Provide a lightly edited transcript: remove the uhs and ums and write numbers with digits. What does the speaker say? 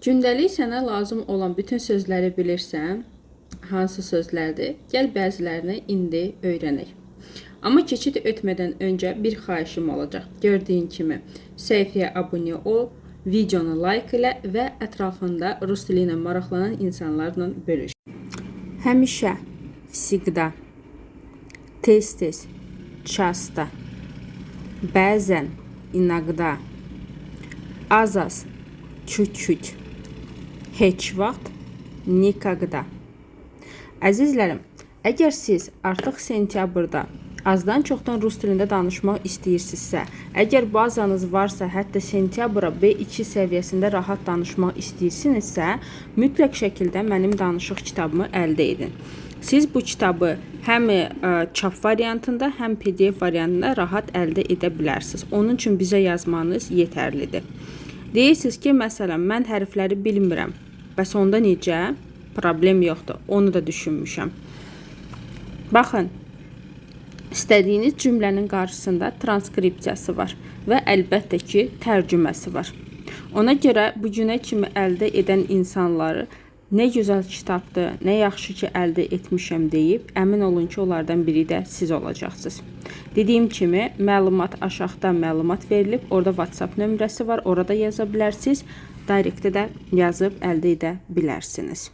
Gündəlik sənə lazım olan bütün sözləri bilirsən? Hansı sözlərdir? Gəl bəzilərini indi öyrənək. Amma keçid ötmədən öncə bir xahişim olacaq. Gördüyün kimi səhifəyə abunə ol, videonu like elə və ətrafında rus dili ilə maraqlanan insanlarla bölüş. Həmişə, всегда, tez-tez, часто, bəzən, иногда, az-az, чуть-чуть, heç vaxt, никогда. Əzizlərim, əgər siz artıq sentyabrda azdan çoxdan rus dilində danışmaq istəyirsinizsə, əgər bazanız varsa, hətta sentyabra B2 səviyyəsində rahat danışmaq istəyirsinizsə, mütləq şəkildə mənim danışıq kitabımı əldə edin. Siz bu kitabı həm çap variantında, həm PDF variantında rahat əldə edə bilərsiniz. Onun üçün bizə yazmanız yetərlidir. Deyirsiniz ki, məsələn, mən hərfləri bilmirəm. Bəs onda necə? Problem yoxdur. Onu da düşünmüşəm. Baxın, istədiyiniz cümlənin qarşısında transkripsiyası var və əlbəttə ki, tərcüməsi var. Ona görə bu günə kimi əldə edən insanları nə gözəl kitabdır, nə yaxşı ki əldə etmişəm deyib, əmin olun ki, onlardan biri də siz olacaqsınız. Dediyim kimi, məlumat aşağıda məlumat verilib, orada WhatsApp nömrəsi var, orada yaza bilərsiniz. Directdə də yazıb əldə edə bilərsiniz.